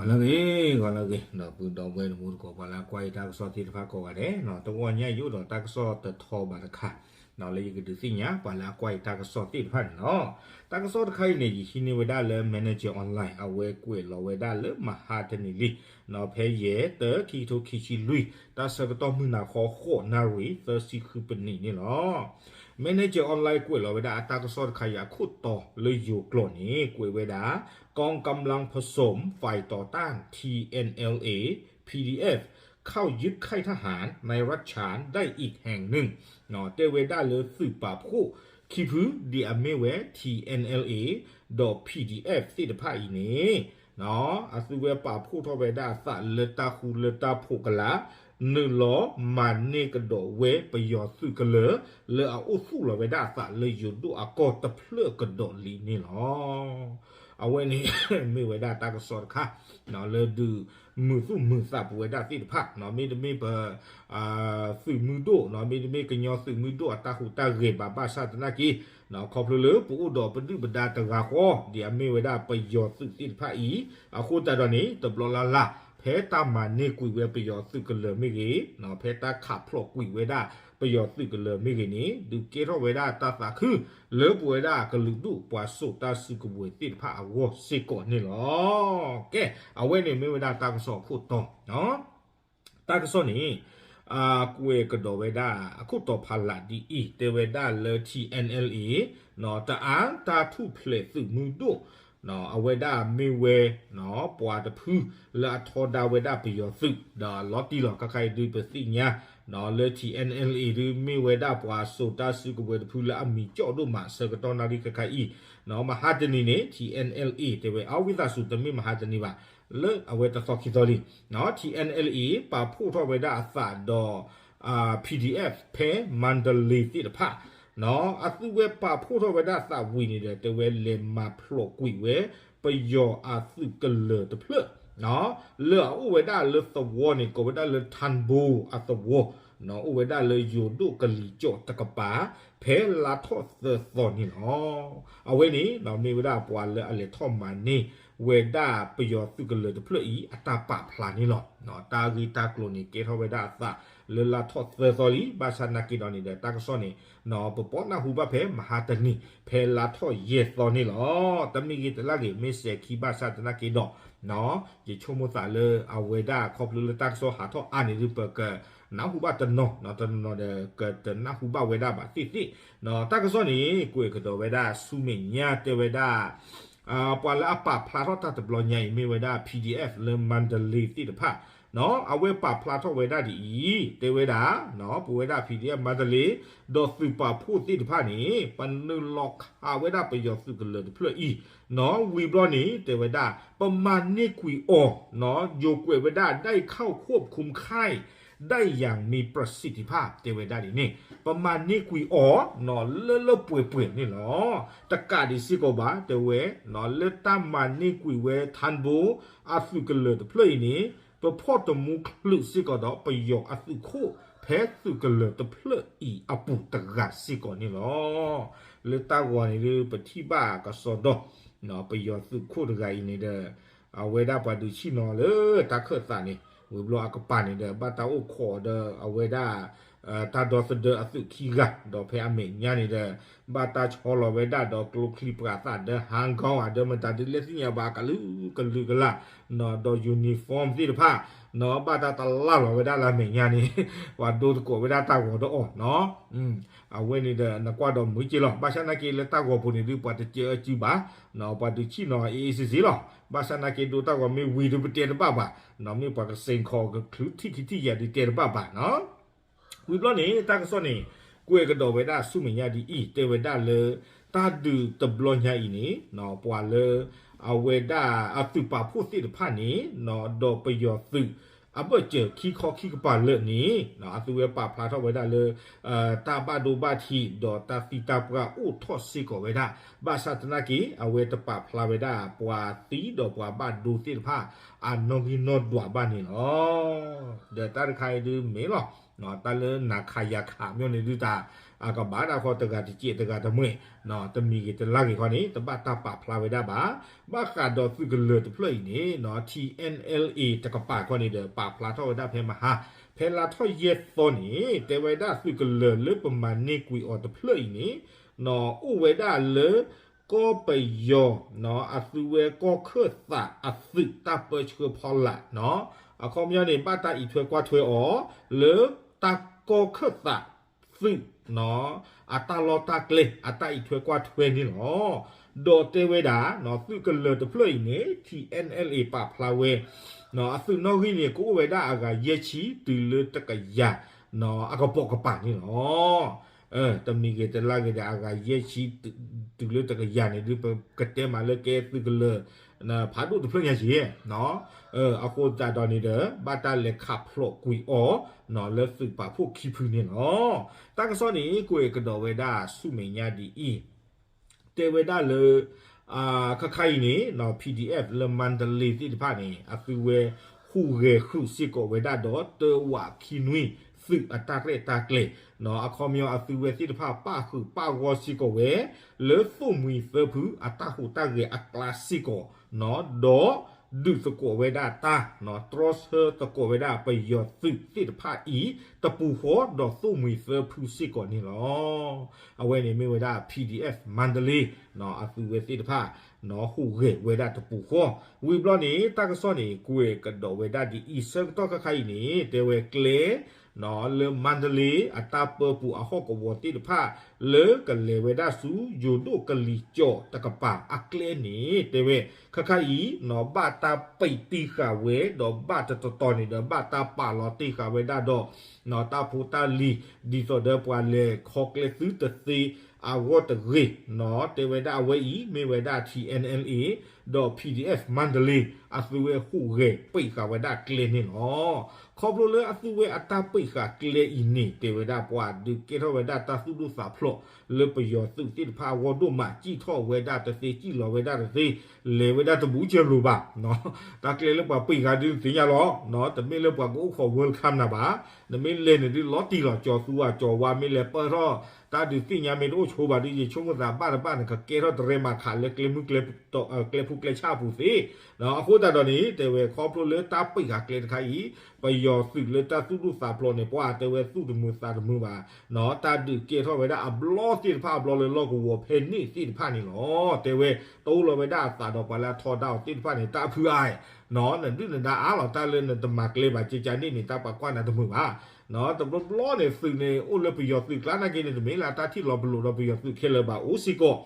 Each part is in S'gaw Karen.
ဂီၤလၢအဂ့ၤ, ဂီၤလၢအဂ့ၤ ဒီပုၢ်ဒီဝဲၢ်တံၤသကိး ပှၤလၢအကွၢ်ယတၢ်ကစီၣ်သ့ၣ်တဖၣ်ကိးဂၤဒဲး, တဂီၤညါအံၤအိၣ်ဒီးတၢ်ကစီၣ်တထီဘးတခါ လၢယကဒုးသ့ၣ်ညါပှၤလၢအကွၢ်ယတၢ်ကစီၣ်သ့ၣ်တဖၣ်န့ၣ်လီၤ. တၢ်ကစီၣ်တခါအံၤန့ၣ် ယဟံးန့ၢ်ဝဲဒၣ်လၢ Manager Online အဝဲကွဲးလီၤဝဲဒၣ်လၢမဟါတနံၤလံ ဖဲယဲၢ် တၢ ခံကထိခံဆံလွံၢ် တၢ်ဆၢကတီၢ်မုၢ်နၤဃီ ဃိးနၣ်ရံၣ် သၢဆံဃုပနံးန့ၣ်လီၤ. Manager Online ကွဲးလီၤဝဲဒၣ်အတၢ်ကစီၣ်တခါအံၤအခိၣ်တီလၢယိၤကျိာ်န့ၣ် ကွဲးဝဲဒၣ် กองกำลังผสมฝ่ายต่อต้าน ทีเอ็นแอลเอ พีดีเอฟ เข้ายึดค่ายทหารในรัฐฉานได้อีกแห่งหนึ่ง တဲဝဲဒၣ်လၢသုးပာ်ဖှိၣ်ခံဖု ဒ်အမ့ၢ်ဝဲ ထံၣ်အဲၣ်အဲၣ်အ့ ဒီး ပီၣ်ဒီး အ့ၣ်အ့ၣ် သ့ၣ်တဖၣ်အံၤန့ၣ် အသုဝဲပာ်ဖှိၣ်ထီၣ်ဝဲဒၣ်အသးလၢတၢ်ဃူလၢတၢ်ဖိးကလာ် နုာ်လီၤမၤန့ၢ်ကဒီးဝဲပယီၤသုးကလၢၤ လၢအအိၣ်သူၣ်လီၤဝဲဒၣ်အသးလၢယိၤဒိၣ်အကီၢ်တဖျၢၣ်ကဒီးလံန့ၣ်လီၤ. အဝဲန့ၣ် မ့ၢ်ဝဲဒၣ်တၢ်ကစီၣ်တခါ လၢဒုးမုာ်သူၣ်မုာ်သးပဝဲဒၣ်သ့ၣ်တဖၣ် မ့တမ့ၢ်ပ သုးမုၢ်ဒိၣ် မ့တမ့ၢ်ကညီသုးမုၢ်ဒိၣ်အတၢ်ဟူးတၢ်ဂဲၤဘၣ် ဘၣ်ဆၣ်သနာ်က့ ခီဖျိလၢပအိၣ်ဒီးပဒုၣ်ပဒါတဂၤဃီ ဒ်အမ့ၢ်ဝဲဒၣ်ပယီၤသုးသ့ၣ်တဖၣ်အံၤ အဃိသတးဒီးန့ၣ် တဘျီလၢ်လၢ် ဖဲတၢ်မၤန့ၢ်ကွံာ်ဝဲပယီၤသုးကလၢၤမ့ၢ်ဂ့ၤ ဖဲတၢ်ခးဖျိးကွံာ်ဝဲဒၣ်ပယီၤသုးကလၢၤမ့ၢ်ဂ့ၤန့ၣ် ဒုးကဲထီၣ်ဝဲဒၣ်တၢ်သးခု လၢပဝဲဒၣ်ကလုာ်ဒူၣ်ပှၤစိာ်တၢ်စုကဝဲၤသ့ၣ်တဖၣ်အဂီၢ်စ့ၢ်ကီးန့ၣ်လီၤ. ကဲ အဝဲန့ၣ်မ့ၢ်ဝဲဒၣ်တၢ်ကစီၣ်အခိၣ်တီ တၢ်ကစီၣ်န့ၣ် ကွဲးကဒီးဝဲဒၣ်အခိၣ်တီဖးလးဒ်အံၤ တဲဝဲဒၣ်လၢ ထံၣ်အဲၣ်အဲၣ်အ့ တအၣ်တၢ်ထူၣ်ဖျဲးသုးမုၢ်ဒိၣ် အဝဲဒၣ်မ့ၢ်ဝဲ ပှၤတဖုလၢအထီဒါဝဲဒၣ်ပယီၤသုး ဒီးလီၤတံၢ်လီၤ ခါခါအံၤဒုးပသ့ၣ်ညါ လၢ ထံၣ်အဲၣ်အဲၣ်အ့ ဒုးမ့ၢ်ဝဲဒၣ်ပှၤစိာ်တၢ်စုကဝဲၤတဖုလၢအမံၤကၠီၣ်ဒိၣ်မး ဆၢကတီၢ်နၣ်ရံၣ်ခါခါအံၤ မဟါတနံၤန့ၣ် ထံၣ်အဲၣ်အဲၣ်အ့ တဲဝဲ အဝံသးစူၤတမ့ၢ်မဟါတနံၤဘၣ် လၢအဝဲတသီခံသီလံ ထံၣ်အဲၣ်အဲၣ်အ့ ပာ်ဖှိၣ်ထီၣ်ဝဲဒၣ်အသးဒီး ပီၣ်ဒီး အ့ၣ်အ့ၣ် ဖဲမါဒလ့သ့ၣ်တဖၣ် အသုဝဲပာ်ဖှိၣ်ထီၣ်ဝဲဒၣ်သးဝံၤန့ၣ်ဒီး တဲဝဲလဲၤမၤဖျိးကွံာ်ဝဲ ပယီၤအသုးကလၢၤတဖျၢၣ် လၢအအိၣ်ဝဲဒၣ်လၢသဝီန့ၣ် ကိးဝဲဒၣ်လၢ ထၣ်ဘိ အသဝီ အိၣ်ဝဲဒၣ်လၢယိၤဒိၣ်ကလံၤကၠီၣ်တကပၤ ဖဲလါထီၣ်သၢသီန့ၣ်လီၤ. အဝဲန့ၣ် မ့ၢ်ဝဲဒၣ်ပှၤလၢအလဲၤထီၣ်မၤန့ၢ်ဝဲဒၣ်ပယီၤသုးကလၢၤတဖျၢၣ်အံၤ အတၢ်ပာ်ဖျါန့ၣ်လီၤ. တၢ်ဂ့ၢ်တၢ်ကျိၤန့ၣ် ကဲထီၣ်ဝဲဒၣ်အသးလၢလါထီၣ်သၢသီလံ ဘၣ်ဆၣ်နာ်က့ဒီးန့ၣ်ဒီး တၢ်ကစီၣ်န့ၣ် ပပီနၢ်ဟူဘၣ်ဖဲမဟါတနံၤ ဖဲလါထီၣ်ယဲၢ်သီန့ၣ်လီၤ. တမ့ၢ်ဂ့ၤတလၢ်ဂ့ၤ မ့ၢ်စဲၤခံဘၣ်ဆၣ်သနာ်က့ဒီး ယဆိကမိၣ်သးလၢအဝဲဒၣ်ခီဖျိလၢတၢ်ကစီၣ်ဟးထီၣ်အါန့ၣ်ဒုး ပကနၢ်ဟူဘၣ်တနီၤ တနီၤဒီးကတနၢ်ဟူဘၣ်ဝဲဒၣ်ဘၣ်သ့ၣ်သ့ၣ် တၢ်ကစီၣ်န့ၣ် ကွဲးကဒီးဝဲဒၣ်ဆူမဲာ်ညါတဲဝဲဒၣ် ပှၤလၢအပာ်ဖျါထီၣ်တၢ်တဘျီညါအံၤ မ့ၢ်ဝဲဒၣ် ပီၣ်ဒီး အ့ၣ်အ့ၣ် လၢမါဒလ့သ့ၣ်တဖၣ် အဝဲပာ်ဖျါထီၣ်ဝဲဒၣ်ဒ်အံၤ တဲဝဲဒၣ် ပဝဲဒၣ် ပီၣ်ဒီး အ့ၣ်အ့ၣ် မါဒလ့ ဒီးသုးပာ်ဖှိၣ်သ့ၣ်တဖၣ်န့ၣ် ပနုာ်လီၤခးဝဲဒၣ်ပယီၤသုးကလၢၤတဖျၢၣ်အံၤ ဝံၤဘျီန့ၣ် တဲဝဲဒၣ် ပမၤန့ၢ်ကွံာ်အီၤ ယိၤကွဲးဝဲဒၣ် ได้เข้าควบคุมค่ายได้อย่างมีประสิทธิภาพ တဲဝဲဒၣ်ဒ်န့ၣ် ပမၤန့ၢ်ကွံာ်အီၤ လၢလၢပှဲၤပှဲၤန့ၣ်လီၤ. တကးဒံးစ့ၢ်ကီးဘၣ် တဲဝဲ လၢတၢ်မၤန့ၢ်ကွံာ်ဝဲ ထၣ်ဘိ အသုးကလၢၤတဖျၢၣ်အံၤန့ၣ် ပဖီၣ်တမူချုးစ့ၢ်ကီးဒီးပယီၤအသုးခိၣ် ဖဲသုးကလၢၤတဖျၢၣ်အံၤအပူၤတဂၤစ့ၢ်ကီးန့ၣ်လီၤ. လၢတၢ်ဂီၤန့ၣ်ဒုး ပထံၣ်ဘၣ်ကစီဒီ ပယီၤသုးခိၣ်တဂၤအံၤန့ၣ်ဒီး အဝဲဒၣ်ပှၤဒုးဆ့ၣ်နီၤလၢတၢ်ခၢၣ်သးန့ၣ် ဝံၤဘျီအကပၤန့ၣ်ဒီး ဘၣ်တၢ်အိၣ်ခိးဒီးအဝဲဒၣ် တၢ်ဒီသဒၢအသုးခံဂၤ ဒီးဖဲအမဲာ်ညါန့ၣ်ဒီး ဘၣ်တၢ်ဆီလီၤဝဲဒၣ်ဒီးကျိချံမျိာ်သၣ်ဒီး ဟါကီၢ် အဒီးမတၤဒုးလဲၣ်သ့ၣ်ညါဘၣ် ကလုာ်ကလုာ်ကလၢ် ဒီး uniform သ့ၣ်တဖၣ် ဘၣ်တၢ်တလၢ်လီၤဝဲဒၣ်လၢအမဲာ်ညါန့ၣ် ပှၤဒိသကိးဝဲဒၣ်တၢ်ဂီၤဒီးအီၤ အဝဲန့ၣ်ဒီးနကွၢ်ဒီးမုာ်က့လီၤ. ဘၣ်ဆၣ်နာ်က့လၢတၢ်ဂီၤပူၤန့ၣ်ဒုး ပှၤတစၢအစုဘၣ် ပှၤဒုးဆ့ၣ်နီၤအီၤ အ့ၣ်အ့ၣ်စ့ၣ်စ့ၣ်လီၤ. ဘၣ်ဆၣ်နာ်က့ဒိတၢ်ဂီၤမ့ၢ်ဝံၤဒုးပတဲတဘၣ်ဘၣ် မ့ၢ်ပှၤကစ့ၢ်ကီးကချုးထံၣ်ခံထံၣ်ယဲၢ်ဒုးတဲတဘၣ်ဘၣ် ဝံၤဘျီန့ၣ် တၢ်ကစီၣ်န့ၣ် ကွဲးကဒီးဝဲဒၣ်ဆူမဲာ်ညါဒ်အံၤ တဲဝဲဒၣ်လၢ တၢ်ဒုးတဘျီညါအံၤန့ၣ် ပှၤလၢ အဝဲဒၣ်အသုးပာ်ဖှိၣ်သ့ၣ်တဖၣ်န့ၣ် ဒီးပယီၤသုး အဘၢၣ်စၢၤခံခီခံကပၤလၢာ်န့ၣ် အသုဝဲပာ်ဖျါထီၣ်ဝဲဒၣ်လၢ တၢ်ဘၣ်ဒိဘၣ်ထံး ဒီးတၢ်သံတၢ်ပှၢ်အိၣ်ထီၣ်စ့ၢ်ကီးဝဲဒၣ် ဘၣ်ဆၣ်သနာ်က့ အဝဲတပာ်ဖျါဝဲဒၣ်ပှၤသံဒီးပှၤဘၣ်ဒိသ့ၣ်တဖၣ် အနီၣ်ဂံၢ်နီၣ်ဒွးဘၣ်န့ၣ်လီၤ. ဒီးတၢ်တခါအံၤဒုးမ့ၢ်လီၤ တၢ်လၢနၤခးယၤခး မ့ၢ်န့ၣ်ဒုးတၢ် အကဘၣ်ဒၣ်ဃီ တဂၤတစဲးတဂၤတမှဲာ် တမံၤဂ့ၤတလါဂ့ၤခီန့ၣ် တဘၣ်တၢ်ပာ်ဖျါဝဲဒၣ်ဘၣ်. ဘၣ်ဃးဒီးသုးကလၢၤတဖျၢၣ်အံၤန့ၣ် ထံ NLA တကပၤခီန့ၣ်ဒီး ပာ်ဖျါထီၣ်ဝဲဒၣ်ဖဲမဟါ ဖဲလါထီၣ်ယဲၢ်သီန့ၣ် တဲဝဲဒၣ်သုးကလၢၤလၢပမၤန့ၢ်ကွံာ်အီၤတဖျၢၣ်အံၤန့ၣ် အိၣ်ဝဲဒၣ်လၢ ကီၢ်ပယီၤ အသုးဝဲကီၢ်ခၢၣ်သးအသုးတၢ်ပၢဆှၢဖီလာ် အခီပညီန့ၣ် ဘၣ်တၢ်အံးထွဲကွၢ်ထွဲအီၤ လၢတၢ်ကီၢ်ခၢၣ်သးသုး အတၢ်လီၢ်တၢ်ကျဲ အတၢ်အံးထွဲကွၢ်ထွဲန့ၣ်လီၤ. ဒီးတဲဝဲဒၣ် သုးကလၢၤတဖျၢၣ်အံၤန့ၣ် ထံ NLA ပာ်ဖျါဝဲ အသုးနီၣ်ဂံၢ်န့ၣ် ကအိၣ်ဝဲဒၣ်အဂၤယဲၢ်ဆံတုၤလၢတကယၤ အကပိာ်ကပၤန့ၣ်လီၤ. တမံၤဂ့ၤတလါဂ့ၤဒီး အဂၤယဲၢ်ဆံ တုၤလၢတကယၤန့ၣ် ဒုးပကတဲမးလၢကဲသုးကလၢၤ ဖးဒိၣ်တဖျၢၣ်ညါက့ၤ အဃိသတးဒီးန့ၣ်ဒီး ဘၣ်တၢ်လဲၤခးဖျိးကွံာ်အီၤ လၢသုးပာ်ဖှိၣ်ခံဖုန့ၣ်လီၤ. တၢ်ကစီၣ်န့ၣ် ကွဲးကဒီးဝဲဒၣ်ဆူမဲာ်ညါဒ်အံၤ တဲဝဲဒၣ်လၢ ခါခါအံၤန့ၣ် PDF လၢမါတလ့သ့ၣ်တဖၣ်န့ၣ် အသုးဝဲဟူးဂဲၤဃုာ်စ့ၢ်ကီးဝဲဒၣ်ဒီး တဝးခံနွံ သုးအတၢ်ရဲၣ်တၢ်ကျဲၤ အခီပညီအသုးဝဲသ့ၣ်တဖၣ်ပၣ်ဃုာ်ပၣ်ဂီၢ်စ့ၢ်ကီးဝဲ လၢသိၣ်မှံၤသၢဖုအတၢ်ဟူးတၢ်ဂဲၤအကျါစ့ၢ်ကီး ဒီးဒုးသကိးဝဲဒၣ်တၢ် တြီဆၢသကိးဝဲဒၣ်ပယီၤသုးသ့ၣ်တဖၣ်အံၤ တပူၤဃီဒီးသိၣ်မှံၤသၢဖုစ့ၢ်ကီးန့ၣ်လီၤ. အဝဲန့ၣ်မ့ၢ်ဝဲဒၣ် PDF မါတလ့ အသုးဝဲသ့ၣ်တဖၣ် ဟူးဂဲၤဝဲဒၣ်တပူၤဃီ ဝံၤဘျီန့ၣ် တၢ်ကစီၣ်န့ၣ် ကွဲးကဒီးဝဲဒၣ်ဒ်အံၤ ဆၢကတီၢ်ခါခါအံၤန့ၣ် တဲဝဲကျဲ လၢမါတလ့အတၢ်ပၢပူၤအဟီၣ်ကဝီၤသ့ၣ်တဖၣ် လၢကလဲၤဝဲဒၣ်ဆူယိၤဒိၣ်ကလံၤကၠီၣ်တကပၤအကျဲန့ၣ် တဲဝဲ ခါခါအံၤ ဘၣ်တၢ်ပံးတ့ၢ်ဃာ်ဝဲ ဒီးဘၣ်တတီၤတီၤန့ၣ်ဒီး ဘၣ်တၢ်ပာ်လီၤတ့ၢ်ဃာ်ဝဲဒၣ်ဒီး တၢ်ဖိတၢ်လံၤ ဒ်သိးဒီးပှၤလဲၤခီကျဲသုတသ့အဂီၢ်တဂ့ၤ တဲဝဲဒၣ်အဝဲအံၤ မ့ၢ်ဝဲဒၣ် ထံ NLA ဒီး PDF မါတလ့ အသုးဝဲဟူးဂဲၤပံးဃာ်ဝဲဒၣ်ကျဲန့ၣ်လီၤ. ခီဖျိလၢအသုးဝဲအတၢ်ပံးဃာ်ကျဲအံၤန့ၣ် တဲဝဲဒၣ်ပှၤဒုးကဲထီၣ်ဝဲဒၣ်တၢ်သူၣ်ဒိၣ်သးဖျိး လၢပယီၤသုးသ့ၣ်တဖၣ်အဂီၢ်ဒိၣ်မး စံၣ်ထီၣ်ဝဲဒၣ်တသ့ စံၣ်လီၤဝဲဒၣ်တသ့ လဲၤဝဲဒၣ်တဘူးကလိၤဘၣ် တၢ်ကျဲလၢပှၤပံးဃာ်ဒုးသ့ၣ်ညါလီၤ တမ့ၢ်လၢပှၤကအိၣ်ခိး welcome နၤဘၣ် နမ့ၢ်လဲၤန့ၣ်ဒုးလီၤတံၢ်လီၤ ကၠီၤသူအကၠီၤဝါ မ့ၢ်လဲၤပၢၢ်ထီၣ် တၢ်ဒုးသ့ၣ်ညါမ့ၢ်တအိၣ်ဆိဘၣ်ဒုး ယဆိကမိၣ်သးဘၣ်တဘၣ်န့ၣ် ကကဲထီၣ်တရဲမၤခးလၢကျဲမုၢ်ကျဲ ကျဲဖိကျဲဆၣ်အပူၤသ့ အဃိသတးဒီးန့ၣ် တဲဝဲခီဖျိလၢတၢ်ပံးဃာ်ကျဲတခါအံၤ ပယီၤသုးလၢတၢ်သူၣ်ဒိၣ်သးဖျိးန့ၣ် ပှၤတဲဝဲသူၣ်တမုာ်သးတမုာ်ဘၣ် တၢ်ဒုးကဲထီၣ်ဝဲဒၣ်အဘျီသ့ၣ်တဖၣ်အဘျီလၢလီၢ်ကဝီၤဖဲန့ၣ်သ့ၣ်တဖၣ်န့ၣ်လီၤ. တဲဝဲ တအိၣ်လီၤဝဲဒၣ်အသးဒီးပှၤလၢအထီဒါအီၤသ့ၣ်တဖၣ်န့ၣ် တၢ်ဖုအါ နဒုၣ်နဒါအါလီၤ တၢ်လၢနတမၤကျဲဘၣ် ကကန့ၣ်န့ၣ် တၢ်ပှၤကွၢ်နၤတမုာ်ဘၣ် တဘျီဘျီန့ၣ် သုးန့ၣ် အိၣ်လၢပယီၤသုးကျါနာ်က့န့ၣ် တမ့ၢ်လၢတၢ်ထံၣ်လီၤပလိာ်ဒီးပယီၤသုးခဲလၢာ်ဘၣ် အိၣ်စ့ၢ်ကီး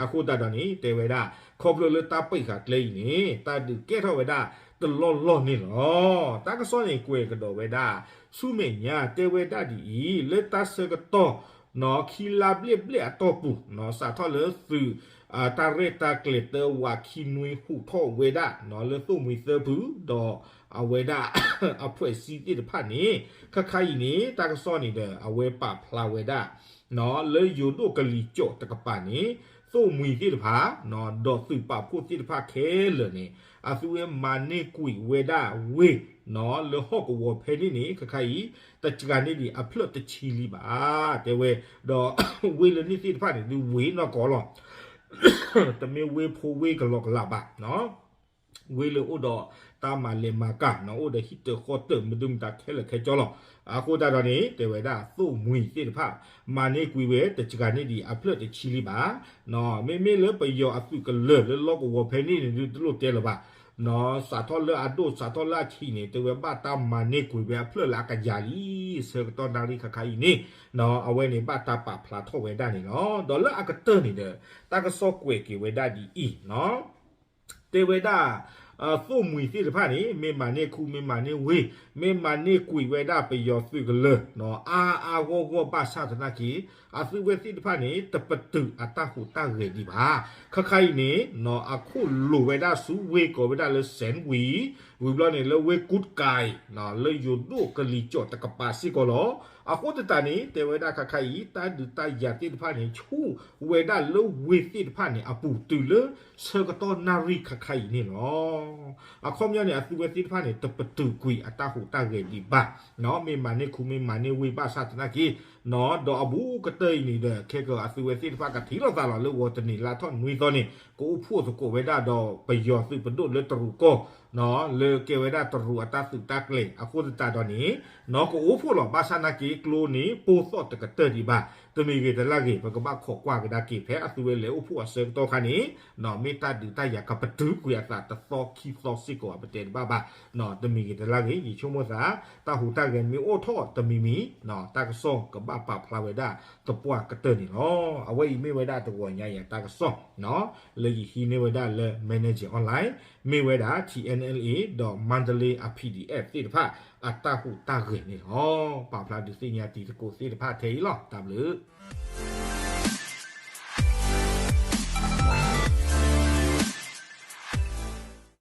အဃိသတးဒီးန့ၣ် တဲဝဲဒၣ် ခီဖျိလၢတၢ်ပံးဃာ်ကျဲအံၤန့ၣ် တၢ်ဒုးကဲထီၣ်ဝဲဒၣ်တလီၢ်လီၢ်န့ၣ်လီၤ. တၢ်ကစီၣ်န့ၣ် ကွဲးကဒီးဝဲဒၣ် ဆူမဲာ်ညါ တဲဝဲဒၣ်ဒ်အံၤ လၢတၢ်ဆၢကတီၢ် ခံလါဘျဲၣ်ဘျဲၣ်အတီၢ်ပူၤ စးထီၣ်လၢသုး တၢ်ရဲၣ်တၢ်ကျဲၤတဝးခံနွံဟူးထီၣ်ဝဲဒၣ် လၢသိၣ်မှံၤသၢဖု ဒီးအဝဲဒၣ် အဖွဲ့အစည်းသ့ၣ်တဖၣ်န့ၣ် ခါခါအံၤန့ၣ် တၢ်ကစီၣ်န့ၣ်ဒီး အဝဲပာ်ဖျါဝဲဒၣ် လၢယိၤဒိၣ်ကလံၤကၠီၣ်တကပၤန့ၣ် သိၣ်မှံၤသ့ၣ်တဖၣ် ဒီးသုးပာ်ဖှိၣ်သ့ၣ်တဖၣ်ခဲလၢာ်န့ၣ် အသုဝဲမၤန့ၢ်ကွံာ်ဝဲဒၣ်ဝ့ၢ် လၢဟီၣ်ကဝီၤဖဲန့ၣ်န့ၣ် ခါခါအံၤ တစှၤန့ၢ်ဒံးအဖျၢၣ်တဆံလံဘၣ် တဲဝဲ ဒီးဝ့ၢ်လၢန့ၣ်သ့ၣ်တဖၣ်န့ၣ် ဒုးဝ့ၤနီၢ်ကီၢ်လီၤ. တမ့ၢ်ဝ့ၢ်ဖိဝ့ၢ်ကလီကလးဘၣ် ဝ့ၢ်လၢအိၣ်ဒီးတၢ်မၤလဲၤမၤကၤ အိၣ်ဒီးဟံၣ်တၢၢ်ဃီတၢၢ် မဒုမတၤခဲလၢာ်ခဲဆ့လီၤ. အဃိသတးဒီးန့ၣ် တဲဝဲဒၣ်သိၣ်မှံၤသ့ၣ်တဖၣ် မၤန့ၢ်ကွံာ်ဝဲ တစှၤန့ၢ်ဒံးအဖျၢၣ်တဆံလံဘၣ်. မ့မ့ၢ်လၢပယီၤအသုးကလၢၤလၢလီၢ်ကဝီၤဖဲန့ၣ်န့ၣ် ဒုးတလိၣ်တဲလၢၤဘၣ်. စးထီၣ်လၢအဒိၣ်စးထီၣ်လၢအဆံးန့ၣ် တဲဝဲဘၣ်တၢ်မၤန့ၢ်ကွံာ်ဝဲအဖျၢၣ်လၢအကယၤလံ ဆၢကတီၢ်နၣ်ရံၣ်ခါခါအံၤန့ၣ် အဝဲန့ၣ်ဘၣ်တၢ်ပာ်ဖျါထီၣ်ဝဲဒၣ်န့ၣ်လီၤ. ဒီးလၢအကတၢၢ်န့ၣ်ဒီး တၢ်ကစီၣ်ကွဲးက့ၤဝဲဒၣ်ဒ်အံၤ တဲဝဲဒၣ် သိၣ်မှံၤသ့ၣ်တဖၣ်န့ၣ် မ့ၢ်မၤန့ၢ်ခူ မ့ၢ်မၤန့ၢ်ဝ့ၢ် မ့ၢ်မၤန့ၢ်ကွံာ်ဝဲဒၣ်ပယီၤသုးကလၢၤ အါအါဂီၢ်ဂီၢ်ဘၣ်ဆၣ်သနာ်က့ အသုဝဲသ့ၣ်တဖၣ်န့ၣ် တပတုာ်အတၢ်ဟူးတၢ်ဂဲၤဒံးဘၣ်. ခါခါအံၤန့ၣ် အခိၣ်လိၤဝဲဒၣ်ဆူဝ့ၢ်ကိးဝဲဒၣ်လၢ စဲၣ်ဝံၤ ဝံၤဘျီန့ၣ်လၢဝ့ၢ်ကူၣ်ကၤ လၢယိၤဒိၣ်ကလံၤကၠီၣ်တကပၤစ့ၢ်ကီးလီၤ. အဃိသတးန့ၣ် တဲဝဲဒၣ်ခါခါအံၤ တၢ်ဒုးတၢ်ယၤသ့ၣ်တဖၣ်န့ၣ် ဆူၣ်ဝဲဒၣ်လၢဝ့ၢ်သ့ၣ်တဖၣ်န့ၣ် အပူၤတုၤလၢဆၢကတီၢ်နၣ်ရံၣ်ခါခါအံၤန့ၣ်လီၤ. အခီပညီန့ၣ် အသုဝဲသ့ၣ်တဖၣ်န့ၣ် တပတုာ်ကွံာ်အတၢ်ဟူးတၢ်ဂဲၤဒံးဘၣ်, မ့ၢ်မၤန့ၢ်ခူမ့ၢ်မၤန့ၢ်ဝ့ၢ်ဘၣ်ဆၣ်သနာ်က့ ဒီးအဘူးကတၢၢ်အံၤန့ၣ်ဒီး ခဲကီးအသုဝဲသ့ၣ်တဖၣ်ကထံၣ်လိာ်သးလီၤလၢဂီၤတနံၤလါထီၣ်နွံသီန့ၣ် ကအိၣ်ဖှိၣ်သကိးဝဲဒၣ်ဒီးပယီၤသုးပဒိၣ်လၢတရူးကီၢ် လၢကဲဝဲဒၣ်တရူးအတၢ်သုးတၢ်ကျဲၤအဃိသတးဒီးန့ၣ် နီၢ်ကအိၣ်ဖှိၣ်လီၤ ဘၣ်ဆၣ်နာ်က့ကျိန့ၣ် ပိၢ်သီၣ်တကတၢၢ်ဒံးဘၣ်, တမံၤဂ့ၤတလၢ်ဂ့ၤ ပကဘၣ်ခိးကွၢ်ကဒါက့ၤ ဖဲအသုဝဲလဲၤအိၣ်ဖှိၣ်အဆၢကတီၢ်ခါန့ၣ် မ့ၢ်တၢ်ဒုးတၢ်ယၤကပတုာ်ကွံာ်အသးတသီခံသီစ့ၢ်ကီး ပတဲတဘၣ်ဘၣ်, တမံၤဂ့ၤတလၢ်ဂ့ၤ ယဆိကမိၣ်သး တၢ်ဟူးတၢ်ဂဲၤမ့ၢ်အိၣ်ထီၣ်တမံၤမံၤ တၢ်ကစီၣ်ကဘၣ်ပာ်ဖျါဝဲဒၣ်သပှၢ်ကတၢၢ်န့ၣ်လီၤ. အဝဲအံၤမ့ၢ်ဝဲဒၣ်တဂီၤညါအံၤအတၢ်ကစီၣ် လၢယဟံးန့ၢ်ဝဲဒၣ်လၢ Manager Online မ့ၢ်ဝဲဒၣ် ထံၣ်အဲၣ်အဲၣ်လ်အ့ ဒီးမါတလ့အ ပီၣ်ဒီးအ့ၣ်ဖ် သ့ၣ်တဖၣ် အတၢ်ဟူးတၢ်ဂဲၤန့ၣ်လီၤ. ပာ်ဖျါဒုးသ့ၣ်ညါတံၤသကိးသ့ၣ်တဖၣ်ထဲအံၤလီၤ. တၢ်ဘျုး